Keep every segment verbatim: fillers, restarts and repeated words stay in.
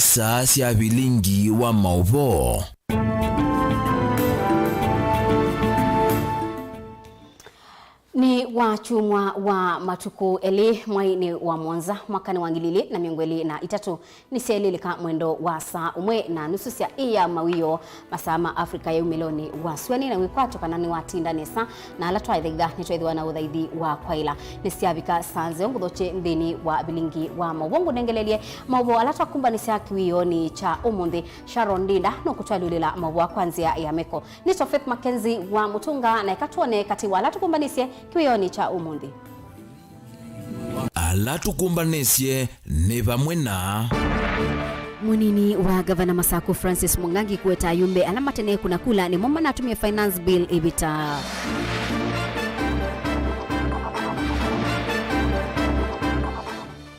Saa sya vilingi wa maũvoo. Nĩ wakyumwa wa matukũ elĩ mweinĩ wa mũonza mwakanĩ wa ngili ilĩ na mĩongo ĩlĩ na itatũ, nĩsyaĩlĩlĩka mwendo wa saa ũmwe na nusu sya ĩ ya mawĩoo, masaa ma Africa ya umĩlonĩ wa sua. Nĩ na wĩkwatyo kana nĩwatinda nesa na ala twaĩthaitha nĩtwethĩwa na ũthaithi wa kwaĩla. Nĩsyavika saa nzeo ngũthokye nthĩnĩ wa vilingi wa maũvoo, ngũnengelelye maũvoo ala twakumbanisya kĩwĩoonĩ kya ũmũnthĩ. Sharon Ndinda nũkũtwalũlĩla maũvoo kwa nzĩa ya meko. Nĩ Tofeth Mackenzie wa Mũtũnga, na eka twone katĩ wa ala tũkumbanisye kĩwĩoonĩ kya ũmũnthĩ. Ala tũkumbanisye nĩ vamwe na. Mũnini wa ngavana Masaku Francis Mwangangi kũweta ayumbe ala matene kuna kula nĩmo manatumie finance bill ĩvĩta.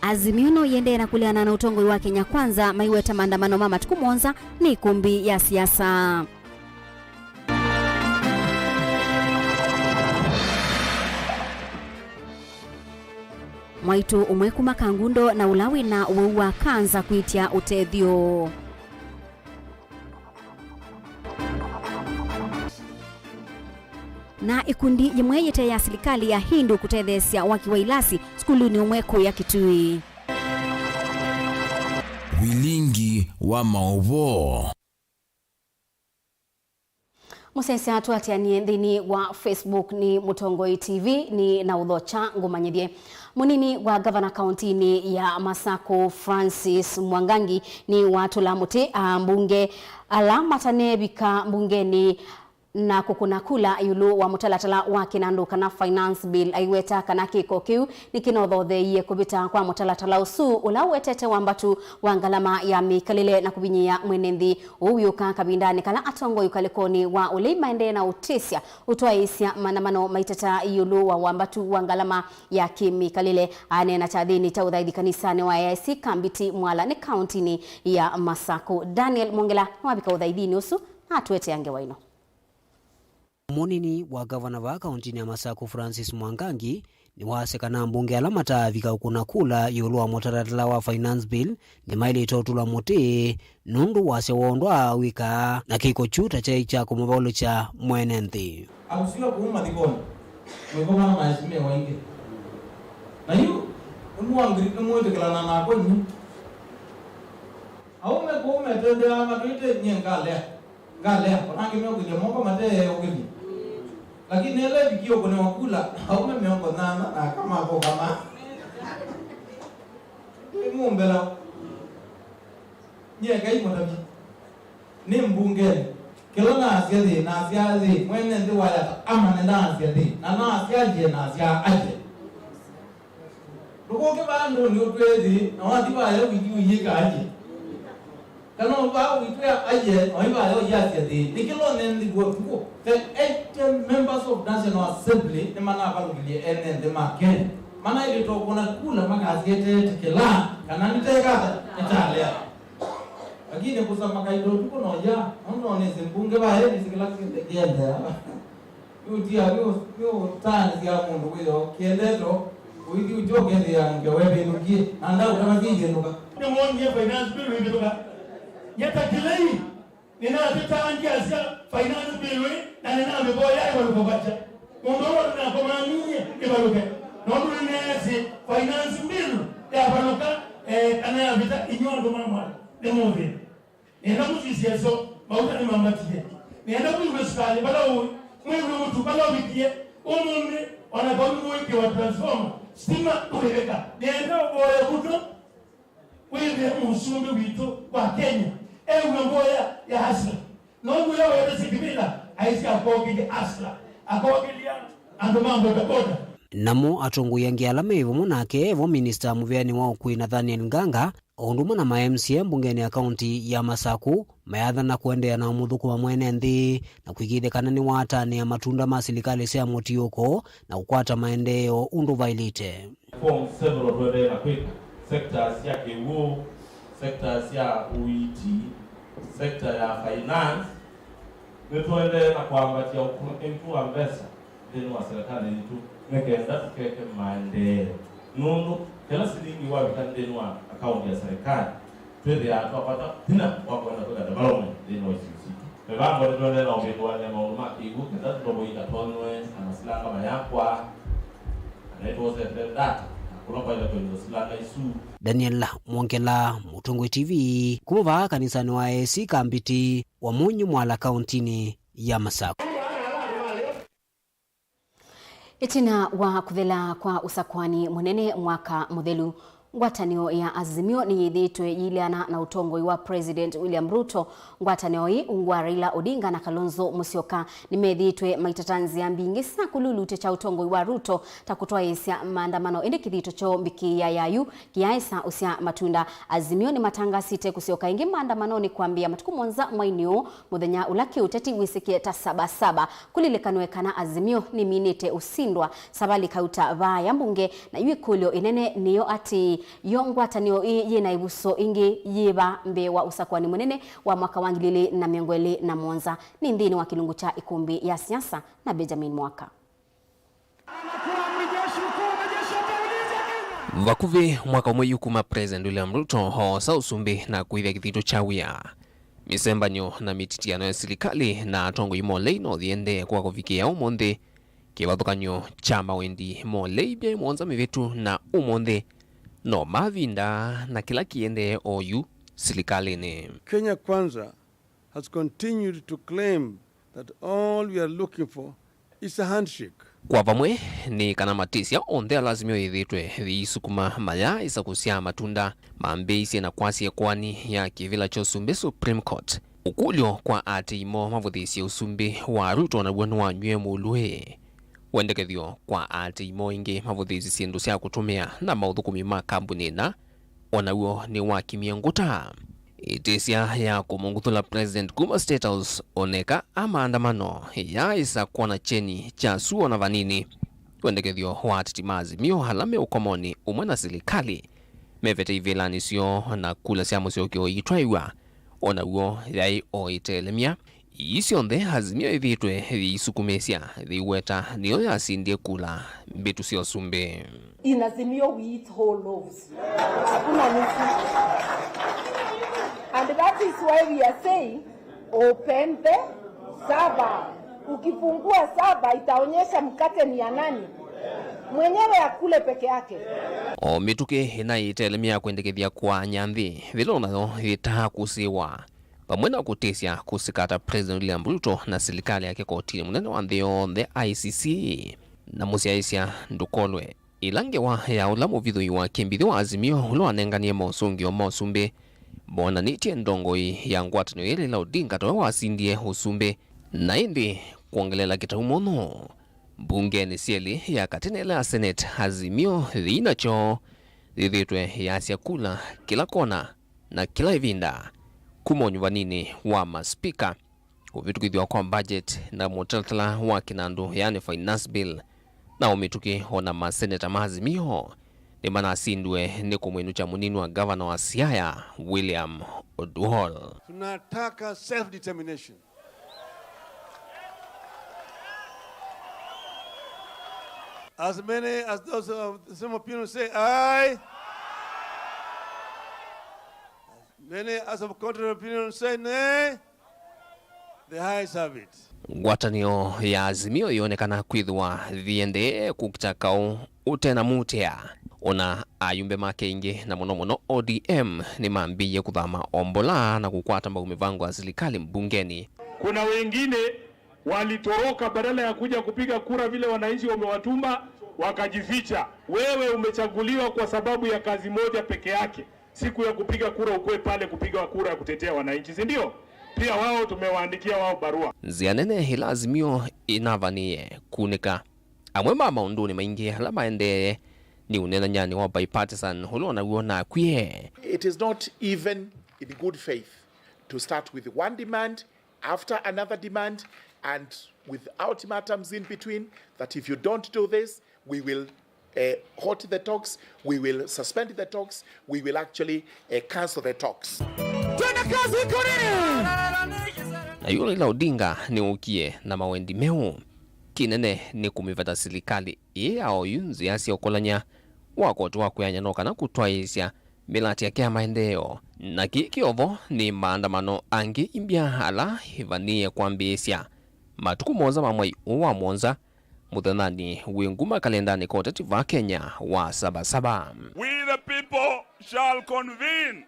Azimio no yĩendee na kũleana na ũtongoi wa Kenya Kwanza, maiweta maandamano ma matukũ mũonza nĩ ĩkũmbi ya siasa. Mwaitũ ũmwe kuma Kangundo na ũla wĩna ũwau wa kanza kwĩtya ũtethyo. Na ĩkundi yĩmwe yĩte ya silikalĩ ya Hindu kũtetheesya waki wa ilasi sukulunĩ ũmwe kũya Kitui. Vilingi wa maũvoo. Mũsyaĩĩsya tũatĩanĩe nthĩnĩ wa Facebook nĩ Mũtongoi T V, nĩ na ũthokya ngũmanyĩthye. Mũnini wa ngavana kauntinĩ ya Masaku Francis Mwangangi nĩ watũla mũtĩ ambunge ala matanevika mbungenĩ na kũkũna kula ĩũlũ wa mũtalatala wa kĩnandũ kana finance bill, aiweta kana kĩko kĩu nĩkĩnothotheie kũvĩta kwa mũtalatala ũsu ũla ũwetete wambatu wa ngalama ya mĩkalĩle na kũvinyĩĩa mwene nthĩ. Ũu wĩũka kavindanĩ kala atongoi ũkalĩkonĩ wa ũlei maendee na ũtĩsya ũtwaĩĩsya maandamano maiteta ĩũlũ wa wambatu wa ngalama ya kĩmĩkalĩle. Aneena kyathĩnĩ kya ũthaithi kanisanĩ wa A I C Kambiti Mwala nĩ kauntinĩ ya Masaku. Daniel Mwongela nĩwavika ũthaithinĩ ũsu na atũetea ngewa ĩno. Mũnini wa ngavana vaa kauntinĩ ya Masaku Francis Mwangangi nĩwasya kana ambunge ala mataavika ũkũna kula ĩũlũ wa mũtalatala wa finance bill nĩmaĩlĩte ũtũlwa mũtĩ nũndũ wasya woo ndwaawĩka na kĩko kyu ta kyaĩ kya kũmũvaũlũkya mwene nthĩ. Akusiwa kũu mathikonĩ, mwĩkomana na aheshimiwa aingĩ. Na yu nĩmwangiri-, nĩmwĩtĩkĩlana nakwa inyu. Aũme kũu metendeaa matwĩte nyie ngalea. Ngalea, ona angĩ meũkĩlya moko mateeũkĩlya. Lakini ĩla ĩvikie ũkũnĩwa kula, aũme mĩongo nyanya na aka makũkama. Nĩmũmbela. Nyie Ngai mũtavye. Nĩ mbungenĩ. Kĩla naasya thĩ, nasya thĩ, mwene nthĩ wayata, amane naasya thĩ, na naasya aye, nasya aye. Ndũkũke vaa ndũnĩ ũtwĩe thĩ, na wathi vaya wĩthi ũyĩka aye. Kana vaa wĩtwĩa aye, na wathi vaya ũyasya thĩ. Nĩkĩla ũnenthĩw'e ũtukũ, the eighty members of National Assembly nĩmanavalũkilye ene nthĩ ma Kenya. Manaĩlĩte ũkũna kula makasya ĩteetĩkĩla, kana nĩtekata, nĩtalea. Lakini kũsama kaita ũtukũ noya, nũndũ nonĩsĩ mbunge vaĩ nĩsĩ kĩla kĩendeea. Nĩũtia, nĩũ-, nĩũtaanĩsya mũndũ kwĩthĩwa kĩendetwe ũithi ũkyo ũkethĩa ngewa ĩvĩndũkie, na ndaũtavasya ivĩndũka. Nĩmwonie finance bill ĩvĩtũka. Nyeta kĩlai, nĩnatĩtaa ndyasya finance bill ĩ, na nĩnamĩvoya ĩvalũke kwakya. Mũndũ ũla nĩnakomanie ĩvalũke. Nũndũ nĩneesĩ finance bill yavalũka, eh, kana yavĩta, inyw'ĩ andũ ma Mwala nĩmũthĩe. Nĩenda mũsisye ĩseo, mauta nĩmambatie. Nĩenda mwĩw'e sukalĩ vala ũĩ, mwĩw'e mũtu vala ũvikie. Ũmũnthĩ, o na kau nĩmũĩkĩwa transformer, stima ndũĩvĩka. Nĩenda ũvoye mũtwe, wĩthĩe mũsumbĩ witũ wa Kenya ew'e mboya ya Asla. Nũndũ ũla weetĩsye kĩvĩla aisye akokĩlya Asla, akokĩlya andũ ma bodaboda. Namo atongoi angĩ ala me vamwe nake vo minista mũvĩanĩ wa ũkui Nathaniel Nganga, o ũndũ ũmwe na ma M C A mbungenĩ ya kaunti ya Masaku, mayathana kũendeea na ũmũthũkũma mwene nthĩ na kũĩkĩĩthya kana nĩwatanĩa matunda ma silikalĩ sya mũtiũko na kũkwata maendeeo ũndũ vaĩlĩte. Reforms several tũendee na kwĩka, sectors sya kĩw'ũ, sectors sya ũiiti, sector ya finance, nĩtũendee na kwambatya ũkũnĩku wa mbesa nthĩnĩ wa serikali yitũ nĩ kenda tũkeke maendeeo, nũndũ kĩla silingi wavika nthĩnĩ wa akaunti ya serikali, Twĩthĩaa twakwata vinya wa kwenda kwĩka development nthĩnĩ wa isio sitũ. Mĩvango nĩtũendeee na ũvĩndũanĩa maũndũ ma kĩw'ũ kenda tũtovoe ikatonywe na masilanga mayakwa, na nĩtwosete data ya kũla kwaĩle kũĩthĩwa silanga isu. Daniel Mwongela, Mũtongoi T V, kuma vaa kanisanĩ wa A C Kambiti wa Munyu Mwala, kauntinĩ ya Masaku. Ĩtina wa kũthela kwa ũsakwani mũnene mwaka mũthelu, ngwatanĩo ya Azimio nĩyĩthĩĩtwe yĩileana na ũtongoi wa President William Ruto. Ngwatanĩo ĩĩ ungu wa Raila Odinga na Kalonzo Musyoka nĩmethĩĩtwe maitata nzĩa mbingĩ sya kũlulutĩkya ũtongoi wa Ruto, ta kũtwaĩĩsya maandamano, ĩndĩ kĩthito kyoo mbĩkĩĩa ya yu kĩyaĩsa ũsya matunda. Azimio nĩmatangasĩte kũsyoka ĩngĩ maandamanonĩ kwambĩĩa matukũ mũonza mwainĩ ũũ, mũthenya ũla kĩũteti wĩsĩkĩe ta Saba Saba. Kũlilikanwe kana Azimio nĩminĩte ũsindwa Savali Kauta vaaya mbunge, na yu ĩkũlyo ĩnene nĩyo atĩĩ, yo ngwatanĩo ĩĩ yĩna ĩvuso ĩngĩ yĩva mbee wa ũsakwani mũnene wa mwaka wa ngili ilĩ na mĩongo ĩlĩ na mũonza? Nĩ nthĩnĩ wa kĩlungu kya Ĩkũmbĩ ya Siasa na Benjamin Mwaka. Vakuvĩ mwaka ũmwe yu kuma President William Ruto oosa ũsumbĩ na kwĩthya kĩthito kya wĩa, mĩsembanyo na mĩtitiano ya silikalĩ na atongoi ma ũlei no yĩendee kwa kũvikĩĩa ũmũnthĩ. Kĩvathũkany'o kya mawendi ma ũlei myaĩ mũonza mĩvĩtu na ũmũnthĩ no mavinda na kĩla kĩendee oyu silikalĩnĩ. Kenya Kwanza has continued to claim that all we are looking for is a handshake. Kwa vamwe, nĩ kana matĩsya onthe ala Azimio yĩthĩĩtwe yĩisukuma mayaaĩsa kũsyaa matunda, mambĩĩisye na kwasya ĩkoani ya kĩvĩla kya ũsumbĩ, Supreme Court. Ũkũlyo kwa aatĩĩi moo mavũthĩĩsye ũsumbĩ wa Ruto naw'o nĩwanywie mũlũĩ. Wendekethyo kwa aatĩĩi moo ĩngĩ mavũthĩĩsye syĩndũ sya kũtũmĩa na maũthũkũmi ma kambuni ĩna o naw'o nĩwakimie ngũta. Ĩtĩsya ya kũmũnguthũla President kuma State House, oneka a maandamano yaaĩsa kwona kyeni kya sua ona vanini. Wendekethyo wa ateti ma Azimio ala me ũkomonĩ ũmwe na silikalĩ mevete ivĩlanĩ syoo na kula sya mũsyokeo iitwaĩw'a, o naw'o yaĩ o ĩtelemya. Ii syonthe Azimio ĩthĩĩtwe yĩisukumĩsya yĩiweta nĩyo yasindie kula mbĩtu sya ũsumbĩ. In Azimio we eat whole loaves. Hakuna nusu. And that is why we are saying, open the saba. Ukifungua saba, itaonyesha mkate ni ya nani? Mwenyewe akule peke yake. O mĩtũkĩ ĩna ĩtelemya kwendekethya kwa nyanthĩ, vĩla nayo yĩtaa kũsĩwa. Vamwe na kũtĩsya kũsikata President William Ruto na silikalĩ yake kotinĩ mũnene wa nthĩ yonthe, I C C, na mũsyaĩĩsya ndũkolwe. Ĩla ngewa ya ũla mũvithũi wa kĩmbithĩ wa Azimio ũla wanenganie mosũngĩo ma ũsumbĩ, monanĩtye ndongoi ya ngwatanĩo ĩla Raila Odinga tawe wasindie ũsumbĩ, na ĩndĩ kwongelela kĩtau mũno. Mbungenĩ syelĩ ya katĩ na ĩla ya Senate, Azimio yĩina kyoo yĩthĩĩtwe yasya kula kĩla kona na kĩla ĩvinda, kuma ũnyuvaninĩ wa maspika, kũvĩtũkĩthw'a kwa budget na mũtalatala wa kĩnandũ, yaani finance bill, na o mĩtũkĩ, o na maseneta ma Azimio nĩmanasindwe nĩ kũmwĩnũkya mũnini wa ngavana wa Siaya, William Oduor. Tunataka self determination. As many as those of the same opinion say aye. As many as of contrary opinion say nay. The ayes have it. Ngwatanĩo ya Azimio yonekana kwĩthĩwa yĩendee kũkita kaũ ũte na mũtĩa. Ona ayumbe make aingĩ, na mũno mũno O D M, nĩmambĩĩie kũthama o mbola na kũkwata mbau mĩvango ya silikalĩ mbungenĩ. Kuna wengine walitoroka, badala ya kuja kupiga kura vile wananchi wamewatuma, wakajificha. Wewe umechaguliwa kwa sababu ya kazi moja peke yake, siku ya kupiga kura ukuwe pale kupiga kura ya kutetea wananchi, si ndio? Pia wao tumewaandikia wao barua. Nzĩa nene ĩla Azimio ĩnavanĩe kunĩka amwe ma maũndũnĩ maingĩ ala maendee nĩ ũnenanyanĩ wa bipartisan ũla o naw'o nakwie. It is not even in good faith to start with one demand after another demand and with ultimatums in between, that if you don't do this, we will, eh, halt the talks, we will suspend the talks, we will actually, eh, cancel the talks. Twende kazi, iko nini? Na yu Raila Odinga nĩũkie na mawendi meũ. Kĩnene nĩ kũmĩveta silikalĩ ĩĩ ya oyu nzĩa sya ũkolany'a wa koti wa kwĩan'ya no kana kũtwaĩĩsya mĩlatĩ yake ya maendeeo, na kĩĩ kĩovo nĩ maandamano angĩ imbya ala ĩvanĩĩe kwambĩĩsya matukũ mũonza ma mwei ũũ wa mũonza, mũthenyanĩ wĩ nguma kalendanĩ ka ũteti va Kenya wa Saba Saba. We the people shall convene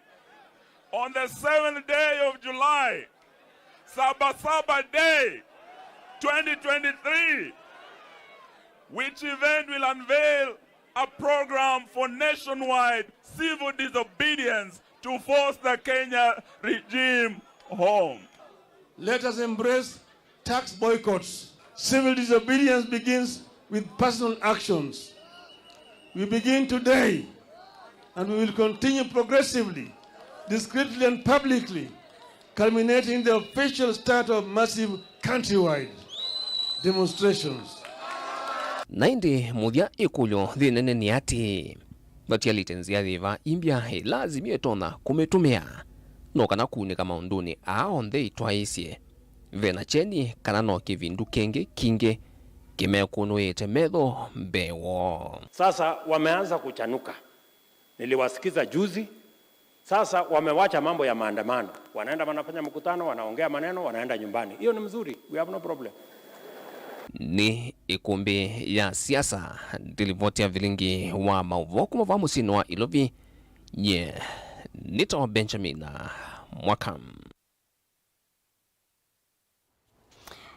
on the seventh day of July, Saba Saba Day twenty twenty-three, which event will unveil a program for nationwide civil disobedience to force the Kenya regime home. Let us embrace tax boycotts. Civil disobedience begins with personal actions. We begin today, and we will continue progressively, discreetly and publicly, culminating the official start of massive countrywide demonstrations. Na ĩndĩ mũthya ĩkũlyo yĩ nene nĩ atĩĩ, vatialĩte nzĩa yĩva imbya ĩla Azimio ĩtonya kũmĩtũmĩa, no kana kunĩka maũndũnĩ aa onthe ĩtwaĩĩsye? Ve na kyeni kana no kĩvindu kĩngĩ kingĩ kĩmekũnũĩte metho mbee woo? Sasa wameanza kuchanuka. Niliwasikiza juzi. Sasa wamewacha mambo ya maandamano. Wanaenda wanafanya mkutano, wanaongea maneno, wanaenda nyumbani. Hiyo ni mzuri. We have no problem. Nĩ ĩkũmbĩ ya siasa. Ndilivoti ya vilingi wa maũvoo kuma va mũsyĩnĩ wa Ilovi. Nye nĩtawa Benjamin Mwaka.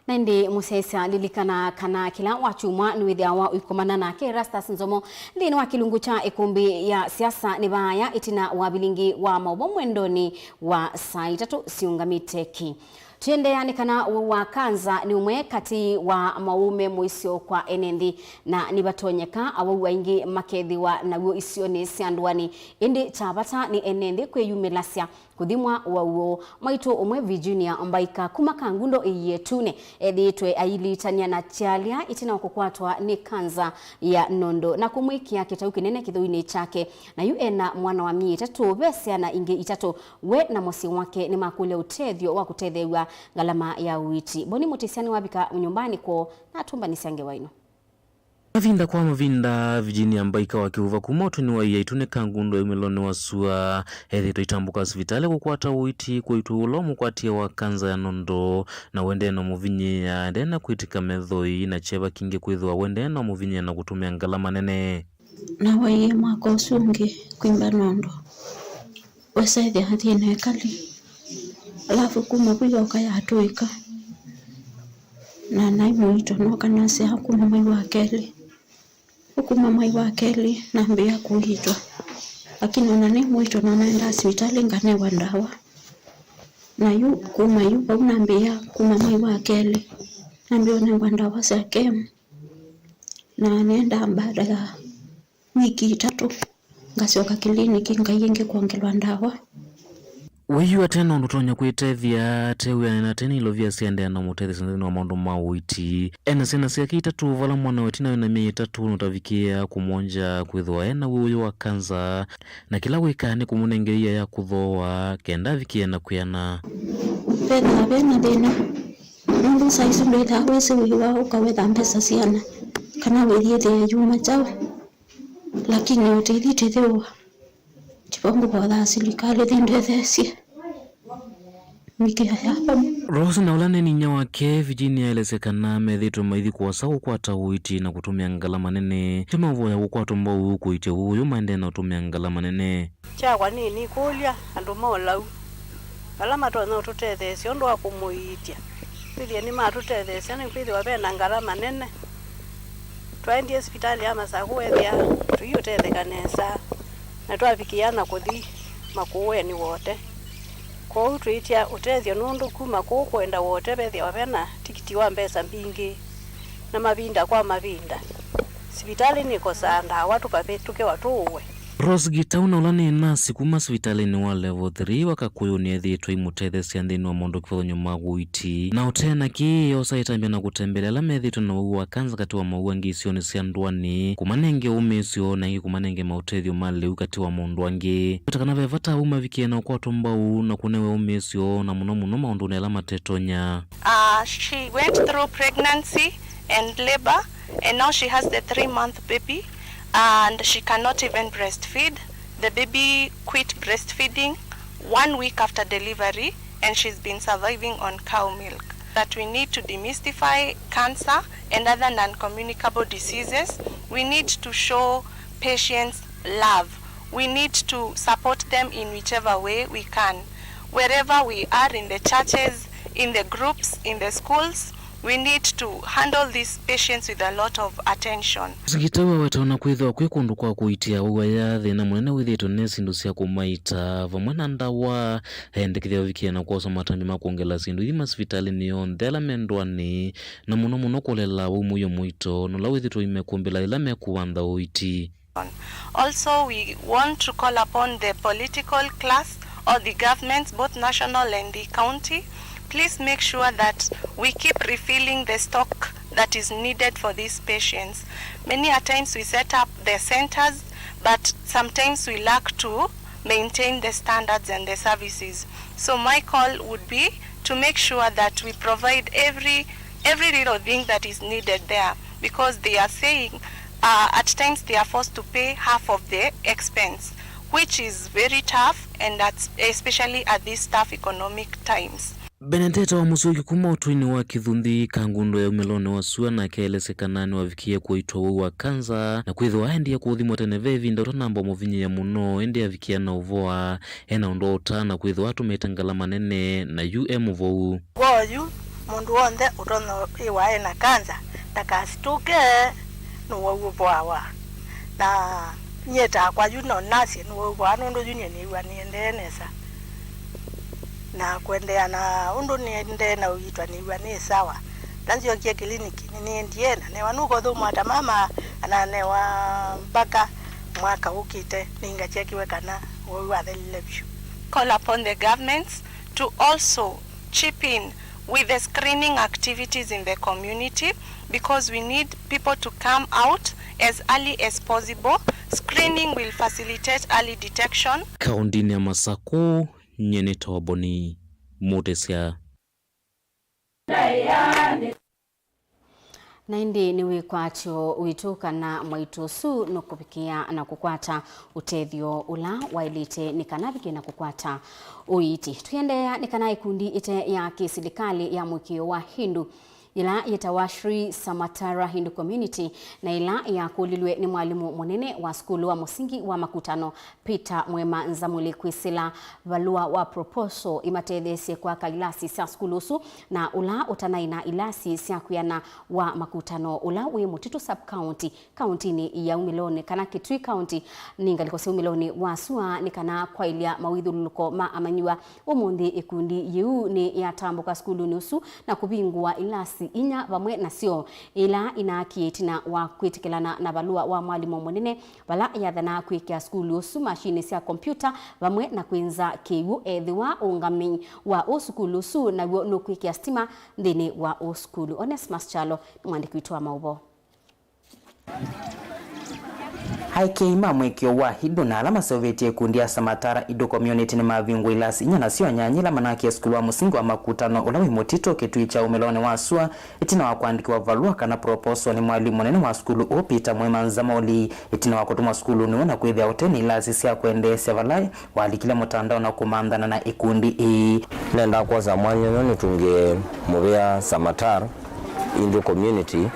Na ĩndĩ mũsyaĩĩsya, lilikana kana kĩla wakyumwa nĩwĩthĩawa ũikomana nake Erastus Nzomo nthĩnĩ wa kĩlungu kya ĩkũmbĩ ya siasa nĩ vaaya ĩtina wa vilingi wa maũvoo mwendonĩ wa saa itatũ siũngamĩte ki. Tũiendeea nĩ kana ũwau wa kanza nĩ ũmwe katĩ wa mawau me mũisyo kwa ene nthĩ, na nĩvatonyeka awau aingĩ makethĩwa naw'o isionĩ sya ndũanĩ. Ĩndĩ kya vata nĩ ene nthĩ kwĩyumĩlasya kũthimwa ũwau ũũ. Mwaitũ ũmwe Virginia Mbaika kuma Kangundo Ĩietune ethĩĩtwe ailiitany'a na kyalya ĩtina wa kũkwatwa nĩ kanza ya nondo na kũmwĩkĩa kĩtau kĩnene kĩthũinĩ kyake. Na yu ena mwana wa myei ĩtatũ. Ve syana ingĩ itatũ. We na mũsyĩ wake nĩmakũlya ũtethyo wa kũtetheew'a ngalama ya ũiiti. Boni Mũtĩsya nĩwavika nyũmbanĩ kwoo na atũmbanĩsya ngewa ĩno. Mavinda kwa mavinda, Virginia Mbaika wa kĩvuva kuma ũtũinĩ wa Ĩietune Kangundo ĩumĩlonĩ wa sua, ethĩĩtwe aitambũka sivitalĩ kũkwata ũiiti kwa ĩtu ũla ũmũkwatie wa kanza ya nondo, na ũendee na ũmũvinyĩĩa, ndena kwĩtĩka methoi, na kyeva kingĩ kwĩthĩwa ũendee na ũmũvinyĩĩa na kũtũmĩa ngalama nene. Nawaie mwaka ũsu ũngĩ kwimba nondo, wesa ĩthĩa thĩna ĩkali, alafu kuma vu yoka yatũĩka. Na naĩ mũito, nooka nasyaa kuma mwei wa kelĩ. Kuma mwei wa kelĩ nambĩĩa kũiitwa, lakini ona nĩ mũito no naendaa sivitalĩ nganewa ndawa. Na yu kuma yu vau nambĩĩa kuma mwei wa kelĩ, nambĩĩa ũnengwa ndawa sya kemu, na nĩendaa baada ya wiki itatũ ngasyoka kĩliniki ngai ĩngĩ kwongelwa ndawa. Wĩyu ate na ũndũ ũtonya kwĩtethya, ate wĩanene na tene ilovia syaendeea na mũtethesya nthĩnĩ wa maũndũ ma ũiiti. Ena syana syake itatũ, vala mwana wa ĩtina wĩna myei ĩtatũ nũtavikĩĩa kũmwongya kwĩthĩwa ena wĩũyũ wa kanza, na kĩla wĩkaa nĩ kũmũnengea ia ya kũthooa kenda avikĩe na kwĩana. Vethaa ve na thĩna, nũndũ saa isu ndwĩthaa wĩsĩ wĩw'a ũkawetha mbesa syana, kana wĩthiĩthĩe yuma kyaũ. Lakini ũtĩthi tĩthĩwa tivo ngũvothaa silikalĩ thĩ ndetheesye. Wĩkĩa ya vamwe. Rose na ũla nĩ ninyia wake, Virginia, aelesya kana methĩĩtwe maithi kũasa kũkwata ũiiti na kũtũmĩa ngalama nene. Tũmavoya kũkwatwa mbau kũiitya ũũ ũyũ maendee na ũtũmĩa ngalama nene. Kyakwa nĩ nĩkũlya andũ ma ũlau ala matonya ũtũtetheesya ũndũ wa kũmũiitya. Kwĩthĩa nĩmatũtetheesya, nĩkwĩthĩwa ve na ngalama nene. Twaendie sivitalĩ ya Masakũ weethĩa tũiũtetheka nesa, na twavikĩĩa na kũthi Makũũenĩ Wote. Kwoou twĩĩtya ũtethyo nũndũ kuma kũũ kũenda Wote vethĩawa ve na tikiti wa mbesa mbingĩ, na mavinda kwa mavinda sivitalĩ nĩkosaa ndawa tũkavĩtũkĩwa tũũwe. Rose Gitau na ũla nĩ nasi kuma sivitalĩnĩ wa Level three wa Kakũyũ nĩethĩĩtwe aimũtetheesya nthĩnĩ wa maũndũ kĩvathũkany'o ma ũiiti. Na ũtee na kĩĩ, oosa ĩtambya na kũtembelea ala methĩĩtwe na ũwau wa kanza katĩ wa mawau angĩ isionĩ sya ndũanĩ, kũmanenge ũmĩĩsyo na ĩngĩ kũmanenge maũtethyo ma lĩu katĩ wa maũndũ angĩ. Kwĩta kana ve vata au mavikĩe na ũkwatwa mbau na kũnewe ũmĩĩsyo, na mũno mũno maũndũnĩ ala matetonya. Uh, she went through pregnancy and labor, and now she has the three month baby, and she cannot even breastfeed. The baby quit breastfeeding one week after delivery, and she's been surviving on cow milk. That we need to demystify cancer and other non-communicable diseases. We need to show patients love. We need to support them in whichever way we can. Wherever we are, in the churches, in the groups, in the schools, we need to handle these patients with a lot of attention. Mũsingitau aweta ona kwĩthĩwa kwĩ kũndũ kwa kũitia ũwau aya, thĩna mũnene wĩthĩĩtwe nĩ syĩndũ sya kũmaita vamwe na ndawa. Aendekethya ũvikĩa na kwosa matambya ma kwongela syĩndũ ithi masivitalĩnĩ onthe ala me ndũanĩ, na mũno mũno kũlela wau mũio mũito na ũla wĩthĩĩtwe imekũmbĩla yĩla mekũvantha ũiiti. Also, we want to call upon the political class or the governments, both national and the county, please make sure that we keep refilling the stock that is needed for these patients. Many a times we set up the centers, but sometimes we lack to maintain the standards and the services. So my call would be to make sure that we provide every, every little thing that is needed there, because they are saying, uh, at times they are forced to pay half of the expense, which is very tough, and that's especially at these tough economic times. Benedetta wa Mũsyoki kuma ũtũinĩ wa Kĩthunthi, Kangundo ya umĩlonĩ wa sua, nake aelesya kana nĩwavikie kũitwa wau wa kanza, na kwĩthĩwa aendie kũũthimwa tene ve ĩvinda ũtanamba ũmũvinyĩĩa mũno, ĩndĩ avikia na ũvoa ena ũndũ wa ũtana kwĩthĩwa atũmĩĩte ngalama nene, na yu e mũvou. Kwa oyu, mũndũ w'onthe ũtonya ĩwa ena kanza ndakasitũke, nũwau ũvoawa. Na nyie takwa yu no nasye nũwau ũvoawa, nũndũ yu nyie nĩw'a nĩendee nesa. Na kũendeea na ũndũ nĩendee na ũiitwa nĩw'a nĩ sawa. Na nzyokie kĩliniki, nĩnĩendie na newa nũkothũmwa ta mama, na nanewa mbaka mwaka ũkĩte nĩngachekiwe kana ũwau wathelile vyũ. Call upon the governments to also chip in with the screening activities in the community, because we need people to come out as early as possible. Screening will facilitate early detection. Kaũndĩnĩ ya Masakũ, nyie nĩ Toboni Mũtĩsya. Na ĩndĩ nĩ wĩkwatyo witũ kana mwaitũ ũsu nũkũvikĩa na kũkwata ũtethyo ũla waĩlĩte nĩ kana avikĩe na kũkwata ũiiti. Tũiendeea, nĩ kana ĩkundi ĩte ya kĩsilikalĩ ya mũĩkĩĩo wa Hindu yĩla yĩtawa Sri Samatara Hindu Community, na ĩla yakũlilw'e nĩ mwalimũ mũnene wa sukulu wa mũsingi wa Makutano, Peter Mwema Nzamuli, kwĩsĩla valũa wa proposal ĩmatetheesye kwaka ilasi sya sukulu ũsu, na ũla ũtanaĩ na ilasi sya kwĩana wa Makutano ũla wĩ Mũtitũ sub-county, kaũntĩnĩ ya Umĩlonĩ kana Kitui County, nĩ ngalĩko sya Umĩlonĩ wa sua, nĩ kana kwaĩlya mawĩthyũlũlũko ma amanyĩw'a. Ũmũnthĩ ĩkundi yĩu nĩ yatambũka sukulunĩ ũsu na kũvingũa ilasi inya vamwe nasyo, ila inaakie ĩtina wa kwĩtĩkĩlana na valũa wa mwalimũ mũnene, vala yathanaa kwĩkĩa sukulu ũsu mashinĩ sya kompyuta vamwe na kwĩnza kĩw'ũ ethĩwa ũngamĩi wa ũsukulu ũsu naw'o nũkwĩkĩa sitima nthĩnĩ wa ũsukulu. Onesmus Kyalo nĩ mwandĩki witũ wa maũvoo. Aĩkĩĩi ma mũĩkĩĩo wa Hindu na ala maseũvĩtye ĩkundi ya Samatara Hindu Community nĩmavingũa ilasi inya nasyo nyanya ila manakie sukulu wa mũsingi wa Makutano ũla wĩ Mũtitũ, Kitui kya Umĩlonĩ wa sua, ĩtina wa kũandĩkĩwa valũa kana proposal nĩ mwalimũ mũnene wa sukulu ũũ, Peter Mwema Nzamoli, ĩtina wa kũtũmwa sukulunĩ ũũ na kwĩthĩa ũte na ilasi sya kwendeesya vala walikile mũtandao na kũmanthana na ĩkundi ĩĩ. Nenda kwosa mwanya ũyũ nĩtungĩe mũvea Samatar Hindu Community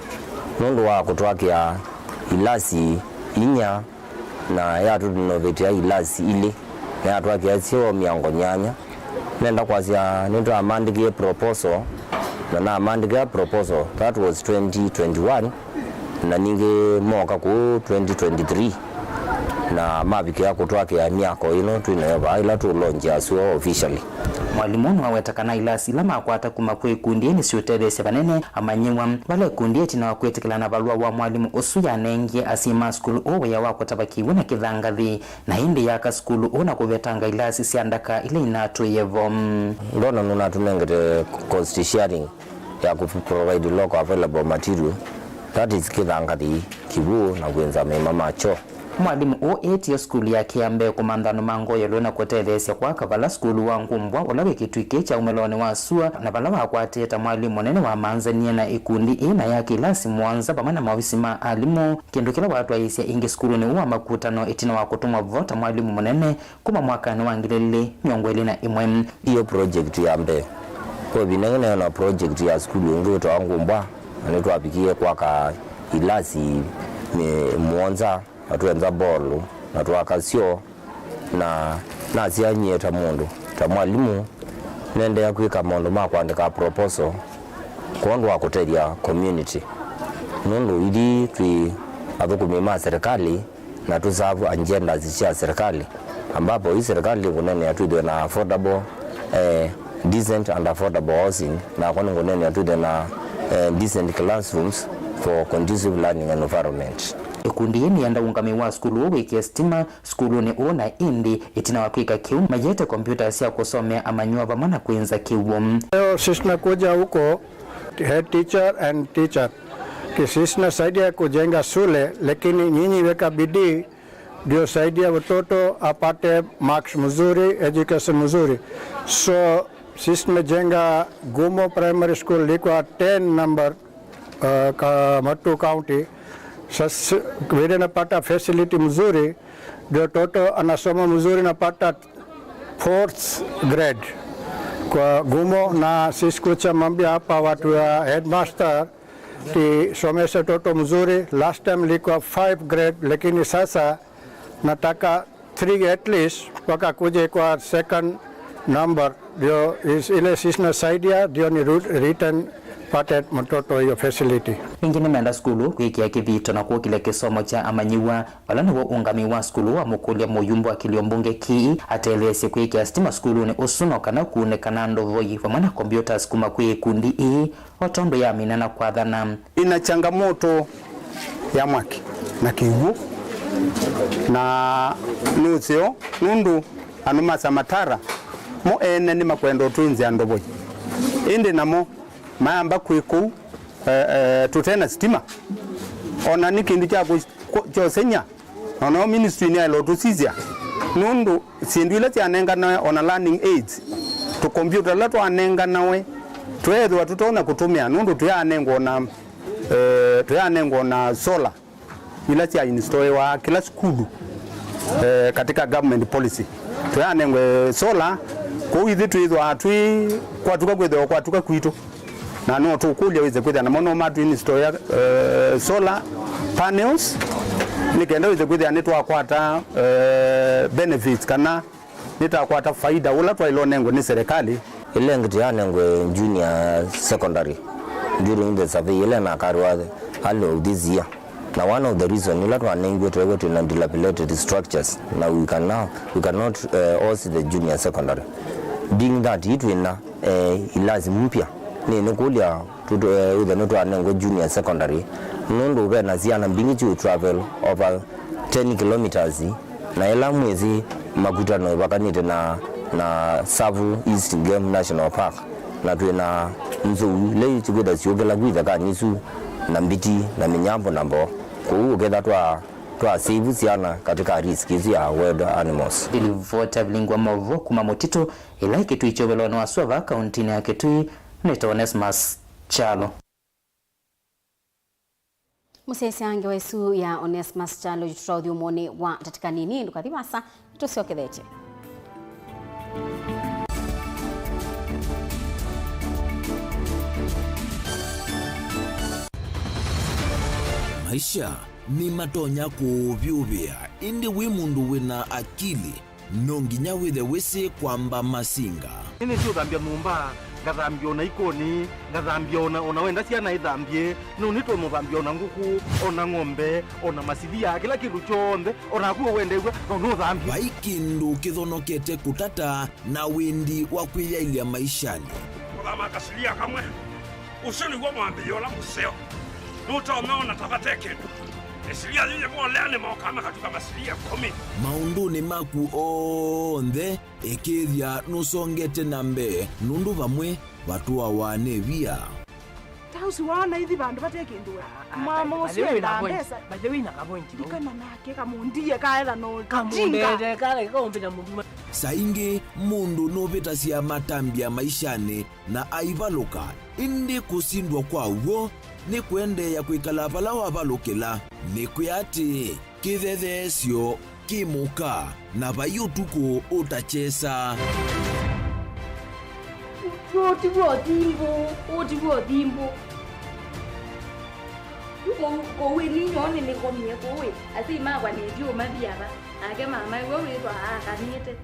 nũndũ wa kũtwakĩa ilasi inya na yatũnovetya ilasi ilĩ na yatwakĩa syoo mĩango nyanya. Nenda kwasya nĩtwamandĩkĩe proposal, na namandĩkĩa proposal, that was twenty twenty-one, na ningĩ mooka kũu twenty twenty-three, na mavikĩa kũtwakĩa myako ĩno twĩ nayo vaa ĩla tũlonjea syoo officially. Mwalimũ nĩwaweta kana ilasi ila makwata kuma kwĩ ikundi ĩĩ nĩsiũtetheesya vanene amanyĩw'a, vala ikundi ĩtina wa kwĩtĩkĩla na valũa wa mwalimũ ũsu yanengie asyai ma sukulu ũũ wĩa wa kũtava kĩw'ũ na kĩthangathi, na ĩndĩ yaka sukulu ũũ na kũvetanga ilasi sya ndaka ila inatũĩe vo. Ndona nũnatũnengete cost sharing ya kũ provide local available material, that is kĩthangathi, kĩw'ũ na kwĩnza mĩĩma ma kyoo. Mwalimũ ũũ eetie sukulu yake ya mbee kũmantha andũ ma Ngoyolwe na kũtetheesya kwaka vala sukulu wa Ngumbwa, ũla wĩ kĩtui kĩ kya umĩlonĩ wa sua, na vala wakwatĩe ta mwalimũ mũnene wamanzanie na ĩkundi ĩĩ na yake ilasi mũonza vamwe na maovisi ma alimũ, kĩndũ kĩla watwaĩĩsye ĩngĩ sukulunĩ ũũ wa Makutano ĩtina wa kũtũmwa vo ta mwalimũ mũnene kuma mwakanĩ wa ngili ilĩ mĩongo ĩlĩ na ĩmwe. Iyo project ya mbee. Kwa ĩvinda yĩu neena project ya sukulu ĩngĩ wĩtawa Ngumbwa, na nĩtwavikie kwaka ilasi mĩ-, mũonza, na twenza bolu, na twaka syoo, na nasyanyie ta mũndũ, ta mwalimũ, nendea kwĩka maũndũ ma kũandĩka proposal kwondũ wa kũtethya community. Nũndũ ithyĩ twĩ athũkũmi ma serikali, na tũserve agendas sya serikali, ambapo hii serikali nĩkũneenea twĩthĩwe na affordable, eh, decent and affordable housing, nakwa nĩkũneenea twĩthĩwe na, eh, decent classrooms for conducive learning environment. Ĩkundi yĩĩ nĩyenda ũngamĩi wa sukulu ũũ wĩkĩe sitima sukulunĩ ũũ, na ĩndĩ ĩtina wa kwĩka kĩu, mayĩete kompyuta sya kũsomea amanyĩw'a vamwe na kwĩnza kĩw'ũ. Leo sisi tunakuja huko, head teacher and teacher. Sisi tunasaidia kujenga shule, lakini nyinyi weka bidii ndio saidia mtoto apate marks mzuri, education mzuri. So, sisi tumejenga Gumo Primary School, ilikuwa ten number, uh, ka Matuu County. Sasa vile napata facility mzuri, ndio mtoto anasoma mzuri, napata fourth grade kwa Gumo, na sisi kucha mambia hapa watu wa headmaster, tisomeshe mtoto mzuri. Last time ilikuwa five grade, lakini sasa nataka three at least, mpaka kuje kwa second number, ndio is-, ile sisi nasaidia, ndio ni ru-, return pate mtoto hiyo facility. Ĩngĩ nĩmenda sukulu kwĩkĩa kĩthito na kũkĩlya kĩsomo kya amanyĩw'a, vala nĩw'o ũngamĩi wa sukulu wamũkũlya mũyumbe wa kĩlio mbunge kĩĩ atetheesye kwĩkĩa sitima sukulunĩ ũsu, no kana kuunĩka na ndovoi vamwe na computers kuma kwĩ ĩkundi ĩĩ, o tondũ yamina na kwathana. Ina changamoto ya mwaki na kĩw'ũ, na nũseo nũndũ andũ ma Samatara mo ene nĩmakwenda ũtwĩnzĩa ndovoi, ĩndĩ namo mayamba kwĩ kũu, eh, eh, tũte na sitima. Ona nĩ kĩndũ kya kũ-, kũ-, kyosenya. Na nao ministry nĩyaĩle ũtũsisya, nũndũ syĩndũ ila syanenganawe, ona learning aids, tũkompyuta tũla twanenganawe, tweethĩwa tũtonya kũtũmĩa, nũndũ tũyaanengwa na, eh, tũyaanengwa na solar ila sya installwa kĩla sukulu, eh, katika government policy. Tũyaanengwe solar, kwoou ithyĩ twĩthĩwa twĩ kwatuka, kwĩthĩwa kwatuka kwitũ. Na no tũkũlya wĩse kwĩthĩa namo no matu install, eh, solar panels, nĩ kenda wĩse kwĩthĩa nĩtwakwata, eh, benefits kana nĩtakwata faida ũla twaĩle ũnengwe nĩ serikali. Ĩla ĩngĩ tũyanengwe junior secondary during the survey ĩla na carry out early this year. Na one of the reason ila twanengiwe tweew'a twĩ na dilapidated structures, na we can now, we cannot, eh, host the junior secondary, being that itwĩ na, eh, ilasi mpya. Nĩ nĩkũlya tũtũ, eh, wĩthe nĩtwanengwe junior secondary, nũndũ ve na syana mbingĩ syĩ travel over ten kilometers, na ĩla mwĩsĩ Makutano ĩvakanĩte na, na Tsavo East Game National Park, na twĩ na nzou ila ikwĩtha syũkĩla ku ithakani isu, na mbiti, na mĩnyambũ, na mboo. Kwoou ũketha twa, twa save syana katika risk isu ya wild animals. Ndilivota vilingwa maũvoo kuma mũtitũ ĩla ĩ Kitui kyũvĩlonĩ wa sua vaa kauntinĩ ya Kitui, nĩtawa Onesmus Kyalo. Mũsyaĩĩsya ngewa ĩsu ya Onesmus Kyalo yu tũtaũthyũmũonĩ wa tatĩka nini, ndũkathi vaasa, nĩtũsyokethetye. Maisha nĩmatonya kũũvyũvĩa, ĩndĩ wĩ mũndũ wĩ na akili, no nginya wĩthe wĩsĩ kwamba masinga. Nĩnĩsĩ ũthambya nyũmba, ngathambya ona ikoni, ngathambya ona, ona wenda syana ithambye, no nĩtũmũthambya ona ngũkũ, ona ng'ombe, ona masilia, kĩla kĩndũ kyonthe, ona naku wendew'a, no nũthambye. Vai kĩndũ kĩthonokete kũtata na wĩndi wa kwĩyaĩlya maishanĩ. Kũthama kasilia kamwe. Ũsu nĩw'o mwambĩĩo ũla mũseo. Nũtonya ona ta vate kĩndũ. Ĩsilia yĩyĩvolea nĩmokaa makatuka masilia ĩkũmi. Maũndũnĩ maku onthe, ĩkĩĩthya nũsongete na mbee, nũndũ vamwe vatũawa nĩ via. Ũsu waona ithi vandũ vate kĩndũ we. Ah, ah, mama by the ũsu way, wĩna endaa point. Mbesa. By the way, na ka point vau. Ndikana nake kamũndie kaetha no kamũndete kala kaũmbĩta mũndũ. Saa ingĩ mũndũ nũvĩtasya matambya maishanĩ na aivalũka, ĩndĩ kũsindwa kwa w'o nĩ kũendeea kwĩkala vala wavalũkĩla. Nĩkwĩa atĩĩ, kĩthetheesyo kĩ mũka, na vai ũtukũ ũtakyesa. Ũũ ti w'o thimbũ, ũũ ti w'o thimbũ. Kũu, kũu ĩni nyoo nĩnĩkomie kũu ĩ, asyai makwa nĩtyo mathi ava, nake mama ĩwe wĩthwa aakanĩte.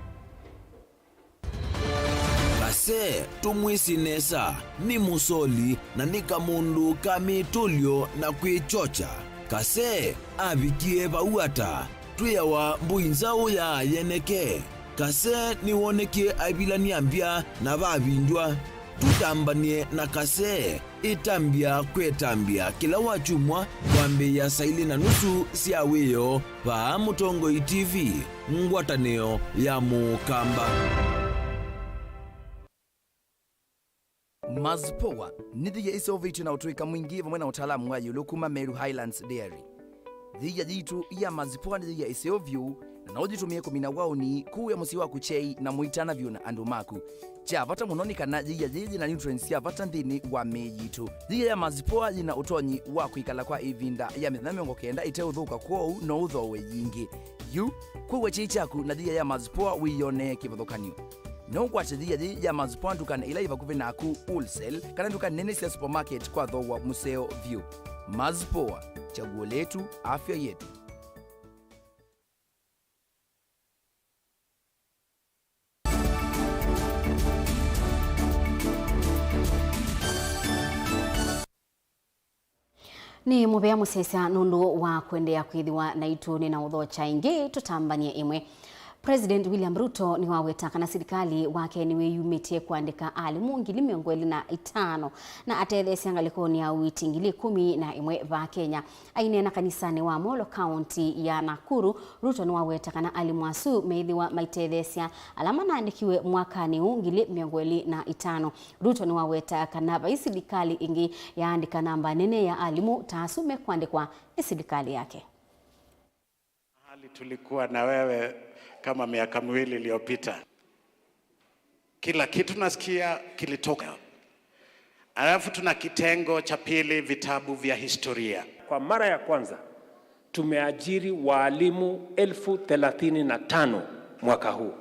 Kase, tũmwĩsĩ nesa, nĩ mũsoli na nĩ kamũndũ ka mĩtũlyo na kwĩkyokya. Kase avikie vau ata? Twĩawa mbũi nzaũ ya yeneke. Kase nĩwonekie aivilany'a mbya na vavindwa. Tũtambany'e na Kase. Ĩtambya kwĩ ĩtambya kĩla wakyumwa kwambĩĩa saa ilĩ na nusu sya wĩoo vaa Mũtongoi T V, ngwatanĩo ya Mũkamba. Mazpoa nĩ thĩia ĩseũvĩtw'e na ũtũĩka mwingĩ vamwe na ũtaalamu wa ĩũlũ kuma Meru Highlands Dairy. Thĩia yitũ ya Mazpoa nĩ thĩia ĩseo vyũ, na no ũyĩtũmĩe kũmina waũni, kũĩa mũsyĩ waku kyei, na mũitana vyũ na andũ maku. Kya vata mũno nĩ kana yĩia yĩĩ yĩ na nutrients sya vata nthĩnĩ wa mĩĩ yitũ. Yĩia ya Mazpoa yĩ na ũtonyi wa kwĩkala kwa ĩvinda ya mĩthenya mĩongo kenda ĩteũthũka, kwoou no ũthooe yingĩ. Yu, kũw'a kyei kyaku na yĩia ya Mazpoa wĩyonee kĩvathũkany'o. No ũkwate yĩia yĩĩ ya Mazpoa ndukanĩ ila yĩ vakuvĩ naku, wholesale, kana nduka nene sya supermarket kwa thooa mũseo vyũ. Mazpoa, chaguo letu, afya yetu. Nĩ mũvea mũsyaĩĩsya nũndũ wa kũendeea kwĩthĩwa naitũ. Nĩ na ũthokya ĩngĩ, tũtambany'e ĩmwe. President William Ruto nĩwaweta kana silikalĩ wake nĩwĩyumĩtye kũandĩka alimũ ngili mĩongo ĩlĩ na itano na atetheesya ngalĩkonĩ ya ũiiti ngili ĩkũmi na ĩmwe vaa Kenya. Aineena kanisanĩ wa Molo, kaũnti ya Nakuru, Ruto nĩwaweta kana alimũ asu meĩthĩwa maitetheesya ala manaandĩkiwe mwakanĩ ũũ ngili mĩongo ĩlĩ na itano. Ruto nĩwaweta kana vai silikalĩ ĩngĩ yaandĩka namba nene ya alimũ ta asu mekũandĩkwa nĩ silikalĩ yake. Mahali tulikuwa na wewe kama miaka miwili iliyopita. Kila kitu nasikia kilitoka. Alafu tuna kitengo cha pili, vitabu vya historia. Kwa mara ya kwanza, tumeajiri waalimu elfu thelathini na tano mwaka huu.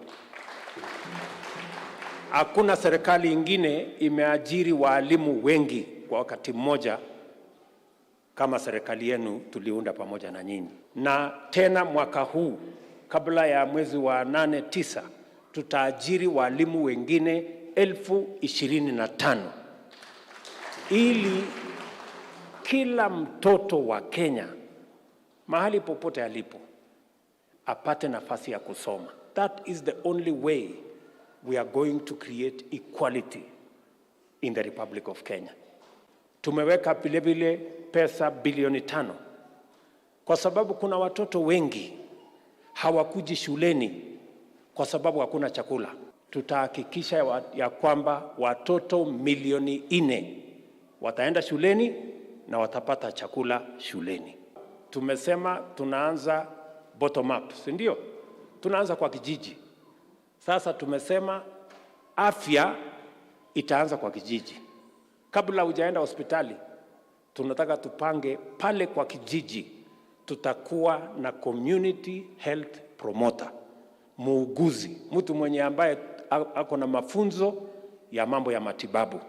Hakuna serikali ingine imeajiri waalimu wengi kwa wakati mmoja kama serikali yenu tuliunda pamoja na nyinyi. Na tena mwaka huu, kabla ya mwezi wa nane, tisa, tutaajiri walimu wengine elfu ishirini na tano, ili kila mtoto wa Kenya, mahali popote alipo, apate nafasi ya kusoma. That is the only way we are going to create equality in the Republic of Kenya. Tumeweka vile vile pesa bilioni tano kwa sababu kuna watoto wengi hawakuji shuleni kwa sababu hakuna chakula. Tutahakikisha wa-, ya kwamba watoto milioni nne wataenda shuleni na watapata chakula shuleni. Tumesema tunaanza bottom up, si ndio? Tunaanza kwa kijiji. Sasa tumesema afya itaanza kwa kijiji. Kabla hujaenda hospitali, tunataka tupange pale kwa kijiji, tutakuwa na community health promoter, muuguzi, mtu mwenye ambaye a-, ako na mafunzo ya mambo ya matibabu.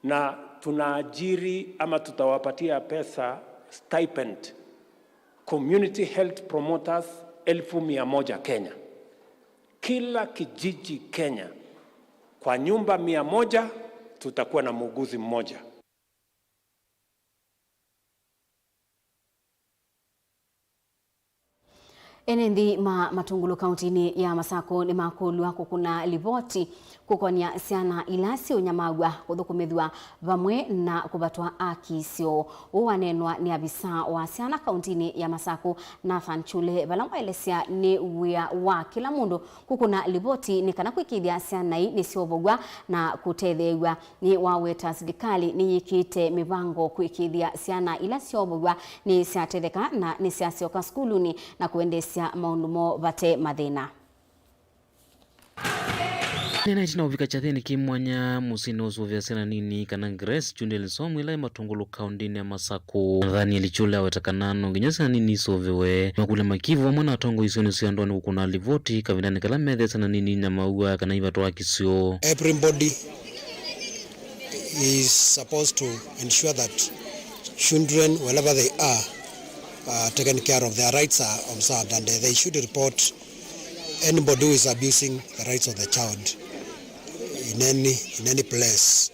Na tunaajiri ama tutawapatia pesa stipend community health promoters elfu mia moja Kenya. Kila kijiji Kenya, kwa nyumba mia moja, tutakuwa na muuguzi mmoja. Ene nthĩ ma Matungulu kauntinĩ ya Masakũ nĩmakũlw'a kũkũna livoti kũkonya syana ila syĩũnyamaw'a, kũthũkũmĩthw'a vamwe na kũvatwa aki syoo. Ũũ waneenwa nĩ avisa wa syana kauntinĩ ya Masakũ, Nathan Chule, vala waelesya nĩ wĩa wa kĩla mũndũ kũkũna livoti nĩ kana kwĩkĩĩthya syana ii nĩsyovow'a na kũtetheew'a. Nĩwaweta silikalĩ nĩyĩkĩte mĩvango kwĩkĩĩthya syana ila syoovow'a nĩsyatetheka na nĩsyasyoka sukulunĩ na kũendeesya maũndũ moo vate mathĩna. Nĩna ĩtina ũvika kyathĩnĩ kĩ mwanya mũsyĩnĩ ũsũvĩa syana nini kana Grace Children's Home ĩla ĩ Matungulu kauntinĩ ya Masakũ. Nathaniel Chule aweta kana no nginya syana nini isũvĩwe. Makũlya makivu vamwe na atongoi isionĩ sya andũ nĩ kũkũna livoti kavindanĩ kala methĩa syana nini inyamaua kana ivatwa kisio. Everybody is supposed to ensure that children, wherever they are, are taken care of. Their rights are observed, and they should report anybody who is abusing the rights of the child in any, in any place.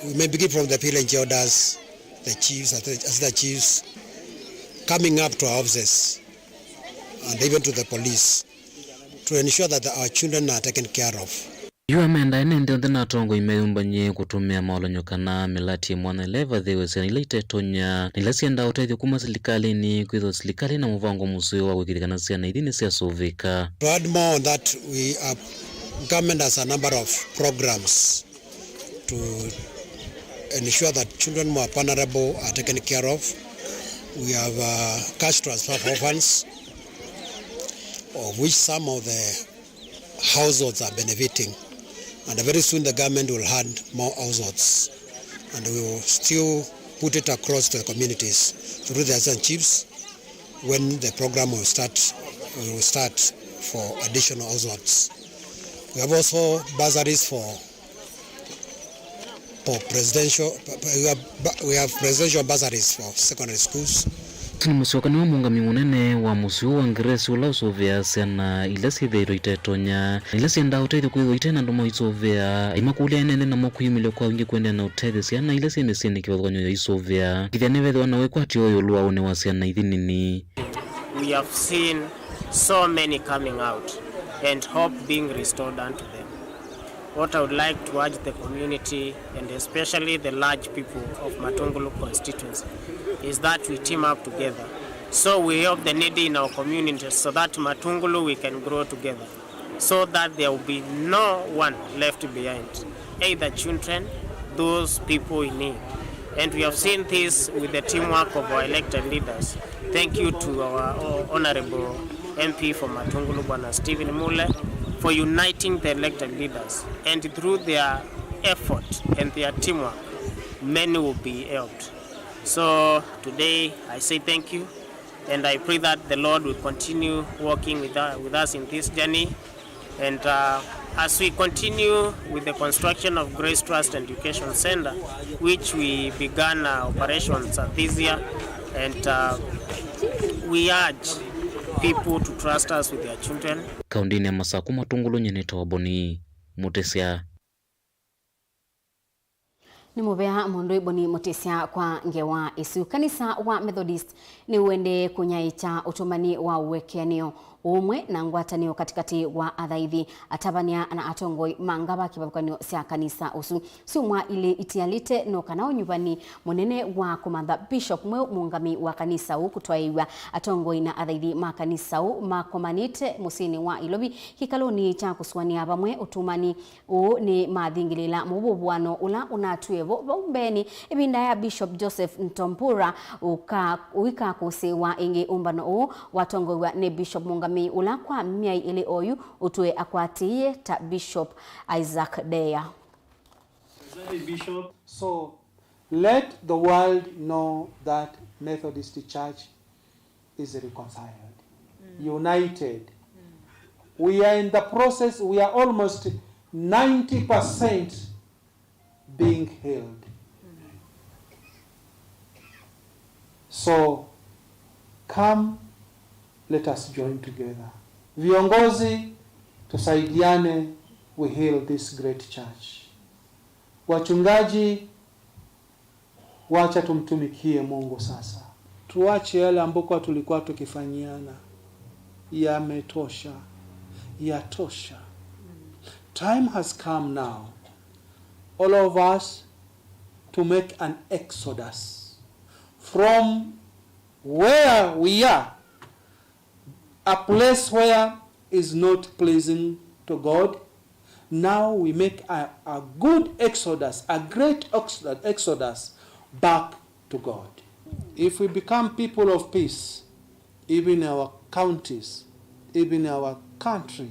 We may begin from the village elders, the chiefs, assistant chiefs, coming up to our offices, and even to the police to ensure that our children are taken care of. Yu amenda ene nthĩ onthe na atongoi meyũmbany'e kũtũmĩa maolany'o kana mĩlati ĩmwe na ĩla ĩvathĩwe syana ila itetonya na ila syendaa ũtethyo kuma silikalĩnĩ, kwĩthĩwa silikalĩ na mũvango mũseo wa kwĩkĩĩthya kana syana ithi nĩsyasũvĩka. To add more on that, we are, government has a number of programs to ensure that children who are vulnerable are taken care of. We have a cash transfer for orphans, of which some of the households are benefiting, and very soon the government will add more households, and we will still put it across to the communities through the assistant chiefs when the program will start, will start for additional households. We have also bursaries for for presidential, we have, we have presidential bursaries for secondary schools. Ũsu nĩ mũsyokanĩo wa mũũngami mũnene wa mũsyĩ ũũ wa Ngeresi ũla ũsũvĩaa syana ila syĩthĩĩtwe itetonya na ila syendaa ũtethyo kwĩthĩwa ite na andũ ma isũvĩa. Aimakũlya ene nthĩ namo kwĩyumĩlya kwa wingĩ kũendeea na ũtethya syana ila syĩ mĩsyĩnĩ kĩvathũkany'o ya isũvĩa. Kĩthya nĩvethĩwa na wĩkwatyo ĩũlũ wa ũnĩ wa syana ithi nini. We have seen so many coming out and hope being restored unto them. What I would like to urge the community, and especially the large people of Matungulu constituency, is that we team up together. So we help the needy in our community so that Matungulu we can grow together, so that there will be no one left behind, either children, those people in need. And we have seen this with the teamwork of our elected leaders. Thank you to our Honorable M P for Matungulu, Bwana Stephen Mule, for uniting the elected leaders. And through their effort and their teamwork, many will be helped. So today, I say thank you, and I pray that the Lord will continue walking with u-, with us in this journey. And, uh, as we continue with the construction of Grace Trust Education Center, which we began, uh, operations, uh, this year, and, uh, we urge people to trust us with their children. Kaũntĩnĩ ya Masakũ, Matungulu, nyie nĩtawa Boni Mũtĩsya. Nĩ mũvea mũndũ Boni Mũtĩsya kwa ngewa ĩsu. Kanisa wa Methodist nĩũendee kũnyaĩĩkya ũtũmani wa ũekeanĩo, ũũmwe na ngwatanĩo katĩkatĩ wa athaithi, atavany'a na atongoi ma ngava kĩvathũkany'o sya kanisa ũsu. Syumwa ilĩ itialĩte no kana ũnyuvani mũnene wa kũmantha Bishop mweũ mũũngami wa kanisa ũũ kũtwaĩĩw'a. Atongoi na athaithi ma kanisa ũũ makomanĩte mũsyĩnĩ wa Ilovi kĩkalũnĩ kya kũsũanĩa vamwe ũtũmani. Ũũ nĩ mathingĩlĩĩla mũvũvũano ũla ũnatwie vo vau mbeenĩ, ĩvinda ya Bishop Joseph Ntompura ũka-, ũikakũsĩĩwa ĩngĩ. Ũmbano ũũ watongoew'a nĩ Bishop mũũngamĩi ũla kwa myei ĩlĩ oyu ũtwĩe akwatĩĩe ta Bishop Isaac Deya. Presiding Bishop. So, let the world know that Methodist Church is reconciled, united. We are in the process, we are almost ninety percent being healed. So, come, let us join together. Viongozi, tusaidiane, we heal this great church. Wachungaji, wacha tumtumikie Mungu sasa. Tuache yale ambayo tulikuwa tukifanyiana. Yametosha, yatosha. Time has come now, all of us to make an exodus from where we are, a place where is not pleasing to God. Now we make a, a good exodus, a great exodus, exodus back to God. If we become people of peace, even our counties, even our country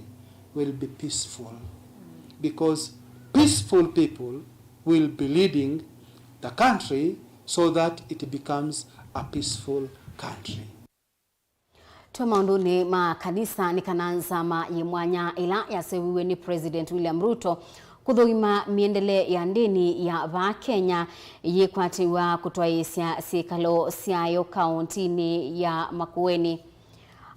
will be peaceful, because peaceful people will be leading the country so that it becomes a peaceful country. Twe maũndũnĩ ma kanisa, nĩ kana nzama yĩ mwanya ĩla yaseũviw'e nĩ President William Ruto kũthũima mĩendele ya ndĩni ya vaa Kenya yĩkwatĩw'a kũtwaĩĩsya syĩkalo syayo kaũntinĩ ya Makueni.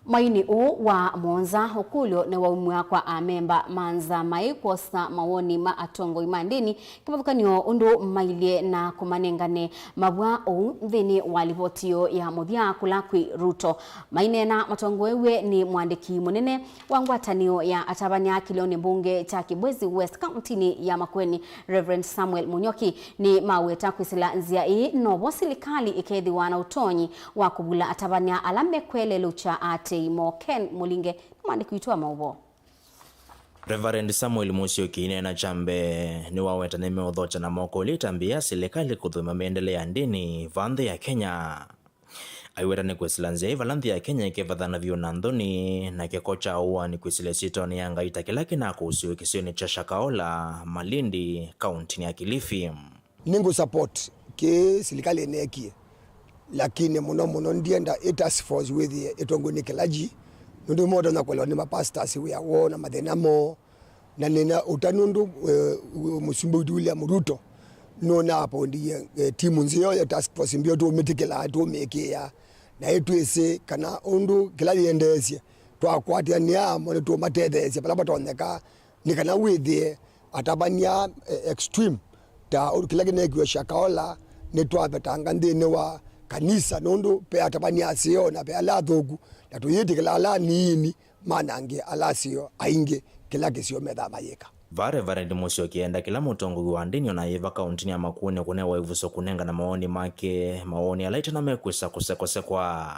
Mweinĩ ũũ wa mũonza, ũkũlyo nĩwaumw'a kwa amemba ma nzama ĩĩ kwosa mawoni ma atongoi ma ndĩni kĩvathũkany'o ũndũ mailyĩ na kũmanengane mavw'a ũu nthĩnĩ wa livoti yoo ya mũthya kũla kwĩ Ruto. Maineena matongoew'e nĩ mũandĩki mũnene wa ngwatanĩo ya atavany'a kĩlĩonĩ mbunge kya Kibwezi West kaũntinĩ ya Makueni, Reverend Samuel Mũnyoki, nĩmaweta kwĩsĩla nzĩa ĩĩ novo silikalĩ ĩkethĩwa na ũtonyi wa kũvula atavany'a ala mekwelelũkya aatĩĩi moo. Ken Mũlinge nĩ mwandĩki witũ wa maũvoo. Reverend Samuel Mũsyoki aineena kya mbee nĩwaweta nĩmeũthokya na moko ĩla ĩtambya ya silikalĩ kũthũima mĩendele ya ndĩni vaa nthĩ ya Kenya. Aiweta nĩ kwĩsĩla nzĩa ĩ vala nthĩ ya Kenya ĩkĩvathana vyũ na nthoni, na kĩko kya ũaani kwĩsĩla ĩsyĩtwanĩ ya Ngai ta kĩla kĩnakũsĩwe kĩsionĩ kya Shakahola, Malindi, kaũntinĩ ya Kilifi. Nĩngũ support kĩĩ silikalĩ ĩneekie, lakini mũno mũno ndienda ĩ task force wĩthĩe ĩtongoew'e nĩ clergy, nũndũ nĩmatonya kũelewa nĩ mapastors wĩa woo na mathĩna moo. Na nĩna ũtanu ũndũ, eh, mũsumbĩ witũ William Ruto nũnaapondie, eh, timu nzeo ya task force mbeo tũmĩtĩkĩla, tũmĩkĩĩa, na ĩtwĩsĩ kana ũndũ kĩla yĩendeesye twakwatĩanĩa amo nĩtũmatetheesya vala vatonyeka, nĩ kana wĩthĩe atavany'a, eh, extreme ta ũndũ kĩla kĩneekiwe Shakahola nĩtwavetanga nthĩnĩ wa kanisa, nũndũ ve atavany'a aseo na ve ala athũku, na tũyĩtĩkĩla ala anini manange ala aseo aingĩ kĩla kĩsio methaa mayĩka. Vaa Reverend Mũsyoki enda kĩla mũtongoi wa ndĩni ona yĩva kaũntinĩ ya Makueni kũnewa ĩvuso kũnengana mawoni make, mawoni ala ĩtina mekwĩsa kũsekosekwa.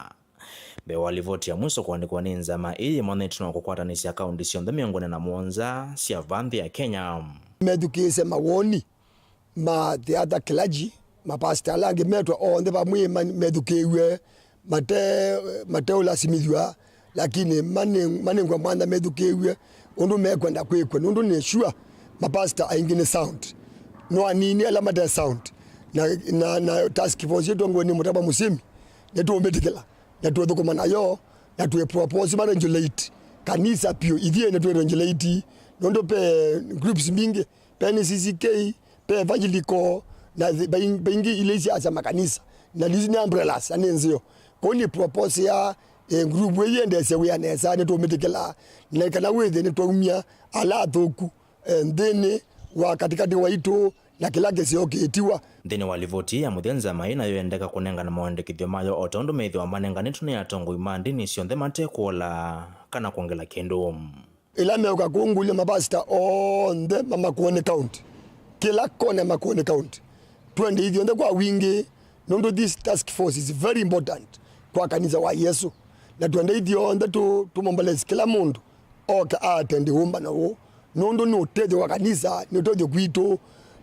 Mbee wa livoti ya mwiso kũandĩkwa nĩ nzama ĩĩ yĩmanyĩtwe na kũkwatanĩsya kaũnti syonthe mĩongo ĩna na mũonza sya vaa nthĩ ya Kenya. Methukĩĩsye mawoni ma the other clergy, mapasta ala angĩ metwa onthe vamwe ma-, methukĩĩw'e mate-, mateũlasimĩthw'a, lakini mane-, manengwa mwanya methukĩĩw'e ũndũ mekwenda kwĩkw'a, nũndũ nĩ sure mapasta aingĩ nĩ sound, no anini ala mate sound. Na, na, na task force ĩtongoew'e nĩ Mũtava Mũsyĩmi, nĩtũũmĩtĩkĩla na twĩthũkũma nayo, na twĩ propose ma regulate kanisa piũ, ithyĩ nĩtwĩ regulate, nũndũ ve groups mbingĩ, ve N C C K, ve evangelical, na thi-, vaing-, vaingĩ ila isyasya makanisa, na isu nĩ umbrellas, na nĩ nzeo. Kwoou nĩ propose ya, eh, group ĩĩ yĩendeesye wĩa nesa, nĩtũũmĩtĩkĩla, na kana wĩthĩe nĩtwaumya ala athũku, eh, nthĩnĩ wa katĩkatĩ waitũ, na kĩla kĩseo kĩĩtiwa. Nthĩnĩ wa livoti ya mũthya, nzama ĩĩ nayo yendeka kũnengana maũandĩkĩthyo mayo o ta ũndũ methĩwa manenganĩtwe nĩ atongoi ma ndĩni syonthe mate kũola kana kwongela kĩndũ. Ĩla meũka kũngũlya mapasita onthe ma Makueni County, kĩla kona ya Makueni County, twende ithyonthe kwa wingĩ, nũndũ this task force is very important kwa kanisa wa Yesũ, na twende ithyonthe tũ-, tũmombolesi kĩla mũndũ oka a attend ũmbano ũũ, nũndũ nĩ ũtethyo wa kanisa, nĩ ũtethyo kwitũ,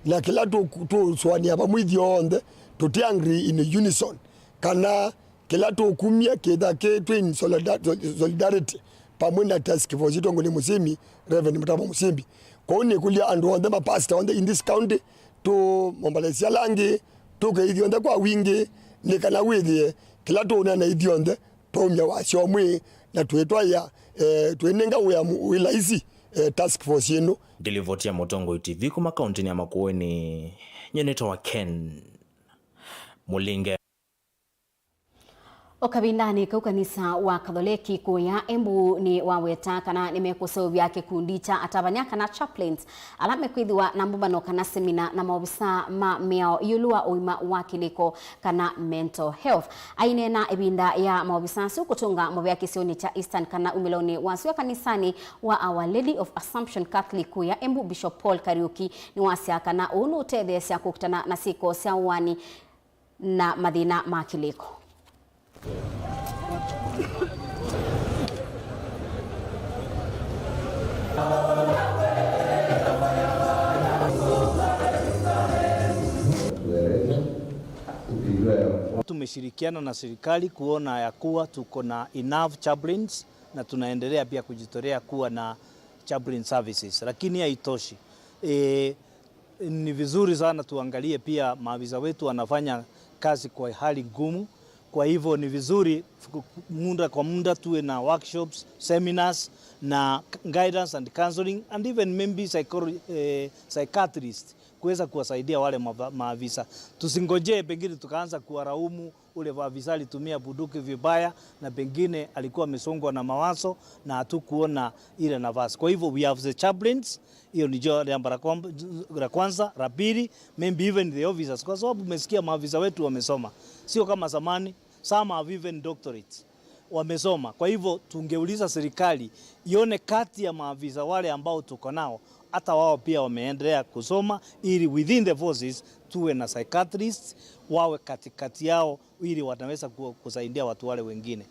na kĩla tũ-, tũsũanĩa vamwe ithyonthe, tũte agree in unison, kana kĩla tũkumya kĩtha kĩ twĩ in solida-, sol-, solidarity vamwe na task force ĩtongoew'e nĩ Mũsyĩmi, Reverend Mũtava Mũsyĩmi. Kwoou nĩkũlya andũ onthe, mapastor onthe in this county, tũmombolesye ala angĩ, tũke ithyonthe kwa wingĩ, nĩ kana wĩthĩe kĩla tũũneena ithyonthe twaumya wasya ũmwe na twĩtwaĩa, eh, twĩnenga wĩa mu-, wĩ laisi, eh, task force ĩno. Ndilivoti ya Mũtongoi T V kuma kaũntinĩ ya Makueni, nyie nĩtawa Ken Mũlinge. O kavindanĩ kau, kanisa wa Katholeki kũya Embu nĩwaweta kana nĩmekũseũvya kĩkundi kya atavany'a kana chaplains ala mekwĩthĩwa na mbũmbano kana semina na maovisa ma mĩao ĩũlũ wa ũima wa kĩlĩko kana mental health. Aineena ĩvinda ya maovisa asu kũtũnga mũvea kĩsionĩ kya Eastern kana umĩlonĩ wa sua kanisanĩ wa Our Lady of Assumption Catholic kũya Embu, Bishop Paul Kariuki nĩwasya kana ũũ nũũtetheesya kũkitana na syĩko sya ũaani na mathĩna ma kĩlĩko. Tumeshirikiana na serikali kuona ya kuwa tuko na enough chaplains na tunaendelea pia kujitolea kuwa na chaplain services, lakini haitoshi. E, ni vizuri sana tuangalie pia maafisa wetu wanafanya kazi kwa hali ngumu. Kwa hivyo ni vizuri muda kwa muda tuwe na workshops, seminars na guidance and counseling and even maybe psycholo-, eh, psychiatrist kuweza kuwasaidia wale mava-, maafisa. Tusingojee pengine tukaanza kuwaraumu ule afisa alitumia bunduki vibaya na pengine alikuwa amesongwa na mawazo na hatukuona ile nafasi. Kwa hivyo we have the chaplains, hiyo ni jambo la kwam-, la kwanza. La pili, maybe even the officers, kwa sababu umesikia maafisa wetu wamesoma, sio kama zamani. Some have even doctorates, wamesoma. Kwa hivyo tungeuliza serikali ione kati ya maafisa wale ambao tuko nao, hata wao pia wameendelea kusoma, ili within the forces tuwe na psychiatrists wawe katikati yao, ili wanaweza ku-, kusaidia watu wale wengine.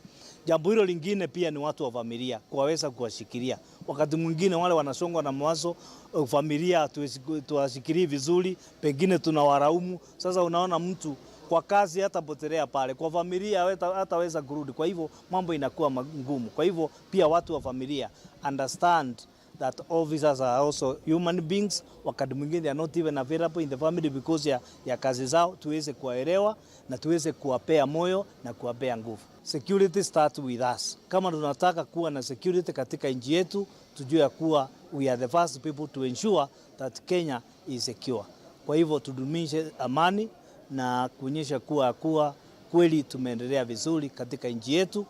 Jambo hilo lingine pia ni watu wa familia, kuwaweza kuwashikilia. Wakati mwingine wale wanasongwa na mawazo, eh, familia hatuwezi ku-, tuwashikirii vizuri, pengine tunawaraumu. Sasa unaona mtu kwa kazi hatapotelea pale, kwa familia haweta-, hataweza kurudi. Kwa hivyo mambo inakuwa magumu. Kwa hivyo pia watu wa familia understand that officers are also human beings. Wakati mwingine they are not even available in the family because ya, ya kazi zao. Tuweze kuwaelewa na tuweze kuwapea moyo na kuwapea nguvu. Security start with us. Kama tunataka kuwa na security katika nchi yetu, tujue ya kuwa we are the first people to ensure that Kenya is secure. Kwa hivyo tudumishe amani na kuonyesha kuwa, kuwa kweli tumeendelea vizuri katika nchi yetu.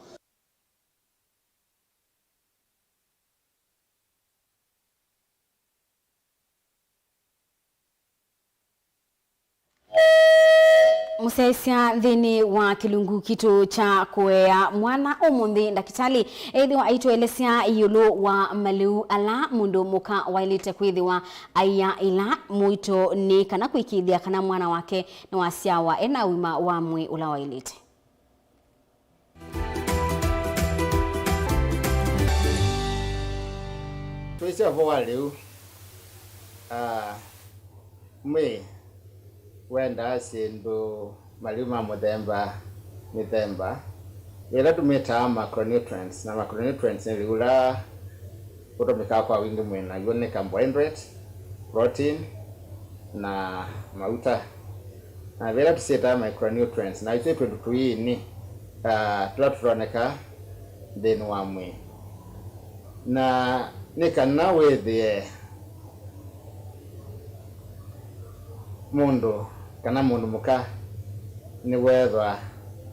Mũsyaĩĩsya nthĩnĩ wa kĩlungu kitũ kya kũea mwana ũmũnthĩ, ndakĩtalĩ ethĩwa aitũelesya ĩũlũ wa malĩu ala mũndũ mũka waĩlĩte kwĩthĩwa aia ĩla mũito nĩ kana kũĩkĩĩthya kana mwana wake nĩwasyawa ena ũima wa mwĩĩ ũla waĩlĩte. Twĩsĩ ũvoo wa lĩu, ah, mwĩĩ wendaa syĩndũ, malĩu ma mũthemba mĩthemba, ĩla tũmĩtaa macronutrients, na macronutrients nĩ lĩu ũla ũtũmĩkaa kwa wingĩ mwĩĩ, naw'o nĩ carbohydrate, protein, na mauta. Na ve ĩla tũsyĩtaa micronutrients, na isu nĩ tũndũ tũini, ah, tũla tũtonekaa nthĩnĩ wa mwĩĩ. Na nĩ kana wĩthĩe mũndũ kana mũndũ mũka nĩweethwa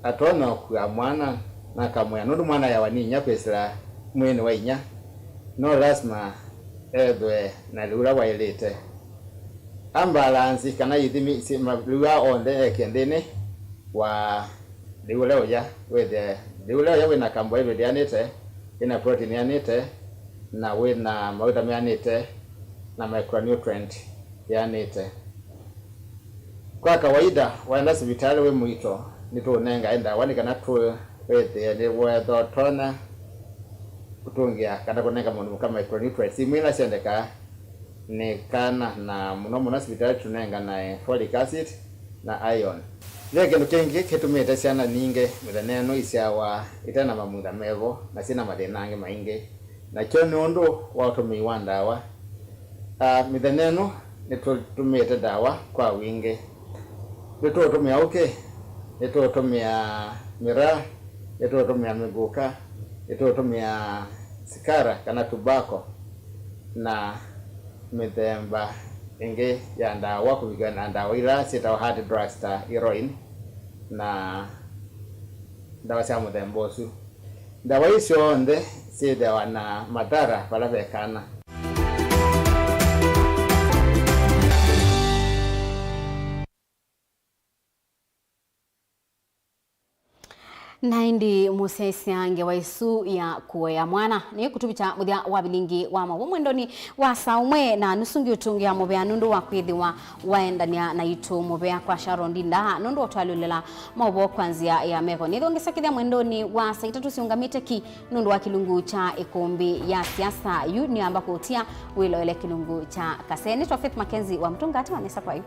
atonya ũkua mwana na akamwĩa, nũndũ mwana eawa nĩ inyia kwĩsĩla mwĩĩnĩ wa inyia, no lasima ethwe na lĩu ũla waĩlĩte. Ambalanzi kana ithimi, malĩu aa onthe eke nthĩnĩ wa lĩu ũla ũya, wĩthĩe lĩu ũla ũya wĩna carbohydrate yanĩte, wĩna protein yanĩte, na wĩna mauta meanĩte, na micronutrient yanĩte. Kwa kawaida, waenda sivitalĩ wĩ mũito, nĩtũũnengae ndawa nĩ kana tũ-, wĩthĩe nĩweethwa ũtonya kũtũngĩa kana kũnenga mũndũ mũka micronutrients imwe ila syendekaa nĩ kana, na mũno mũno sivitalĩ tũnenganae folic acid na iron. Ve kĩndũ kĩngĩ kĩtumĩte syana nyingĩ mĩthenya ĩno isyawa ite na mamutha mevo na syĩ na mathĩna angĩ maingĩ, nakyo nĩ ũndũ wa ũtũmĩi wa ndawa. Ah, mĩthenya ĩno nĩtũtũmĩĩte ndawa kwa wingĩ. Nĩtũũtũmĩa ũkĩ, nĩtũũtũmĩa mĩraa, nĩtũũtũmĩa mĩngũka, nĩtũũtũmĩa sikara kana tobacco, na mĩthemba ĩngĩ ya ndawa, kũvikĩa na ndawa ila syĩtawa hard drugs ta heroin na ndawa sya mũthemba ũsu. Ndawa ii syonthe syĩthĩawa na mathara vala ve kana. Na ĩndĩ mũsyaĩĩsya ngewa ĩsu ya kũea mwana nĩkũtũvikya mũthya wa vilingi wa maũvoo mwendonĩ wa saa ũmwe na nusu. Ngiũtũngĩa mũvea nũndũ wa kwĩthĩwa waendany'a naitũ. Mũvea kwa Sharon Ndinda nũndũ wa ũtwalyũlĩla maũvoo kwa nzĩa ya meko. Nĩthongesakĩthya mwendonĩ wa saa itatũ siũngamĩte ki nũndũ wa kĩlungu kya ĩkũmbĩ ya siasa. Yu nĩamba kũtia wĩloele kĩlungu kya Kasee. Nĩtwa Faith Mackenzie wa Mũtũngatĩ wa Nesa kwa yu.